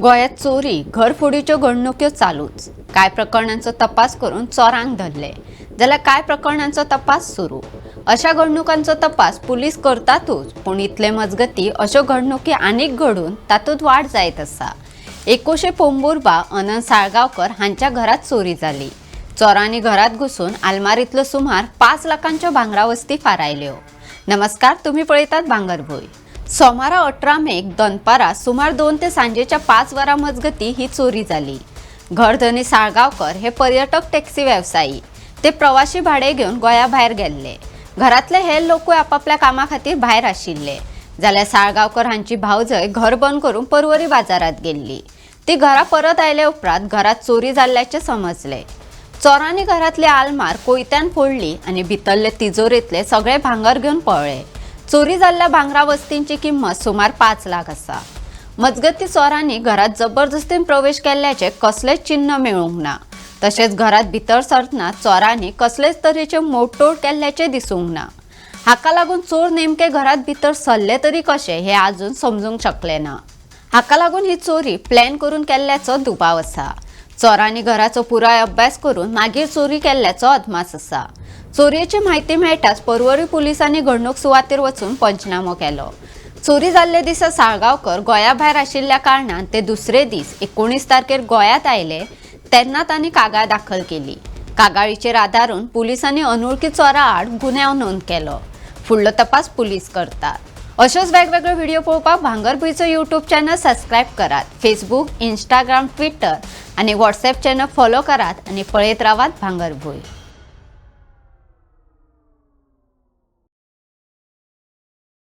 गोंयांत चोरी, घरफोडीच्यो घडणुक्यो चालूच. कांय प्रकरणांचो तपास करून चोरांक धरले जाल्यार कांय प्रकरणांचो तपास सुरू. अशा घडणुकांचो तपास पुलीस करतातूच, पूण इतले मजगती अश्यो घडणुकी आनीक घडून तातूंत वाड जायत आसा. एकोशे पोंबुर्बा अनंत साळगांवकर हांच्या घरात चोरी जाली. चोरांनी घरात घुसून आलमारीतलो सुमार 5 लाखांच्यो भांगरा वस्ती फारायल्यो. नमस्कार, तुम्ही पळयतात भांगरभूंय. सोमारा 18 मेक दनपारा सुमार 2 ते सांजेच्या 5 वरां मजगती ही चोरी जाली. घरधनी साळगांवकर हे पर्यटक टॅक्सी वेवसायी. ते प्रवाशी भाडे घेवन गोंया भायर गेल्ले. घरातले हेर लोकूय आपापल्या कामा खातीर भायर आशिल्ले, जाल्यार साळगांवकर हांची भावजय घर बंद करून परवरी बाजारात गेल्ली. ती घरा परत आयले उपरांत घरात चोरी जाल्ल्याचें समजले. चोरांनी घरातली आलमार कोयत्यान फोडली आनी भितरले तिजोरेंतले सगळे भांगर घेवन पळ्ळे. चोरी जाल्ल्या भांगरा वस्तींची किंमत सुमार 5 लाख आसा. मजगती चोरांनी घरात जबरदस्तीन प्रवेश केल्ल्याचे कसलेच चिन्ह मेळूंक ना. तशेंच घरात भितर सरतना चोरांनी कसलेच तरेचे मोडतोड केल्ल्याचे दिसूंक ना. हाका लागून चोर नेमके घरात भितर सरले तरी कशे हे अजून समजूंक शकले ना. हाका लागून ही चोरी प्लॅन करून केल्ल्याचो दुबाव आसा. चोरांनी घराचो पुराय अभ्यास करून मागीर चोरी केल्ल्याचो अदमास आसा. चोरयेची म्हायती मेळटाच परवरी पुलिसांनी घडणूक सुवातेर वचून पंचनामो केलो. चोरी जाल्ले दिसा साळगांवकर गोंया भायर आशिल्ल्या कारणान ते दुसरे दीस 19 तारखेर गोंयांत आयले तेन्ना तांणी कागाळ दाखल केली. कागाळीचेर आदारून पुलिसांनी अनोळखी चोरा आड गुन्यांव नोंद केलो. फुडलो तपास पुलीस करतात. अश्योच वेगवेगळे व्हिडिओ पळोवपाक भांगरभूंयचो यूट्यूब चॅनल सबस्क्रायब करात. फेसबूक, इंस्टाग्राम, ट्विटर आनी व्हॉट्सएप चॅनल फॉलो करात आनी पळयत रावात भांगरभूंय.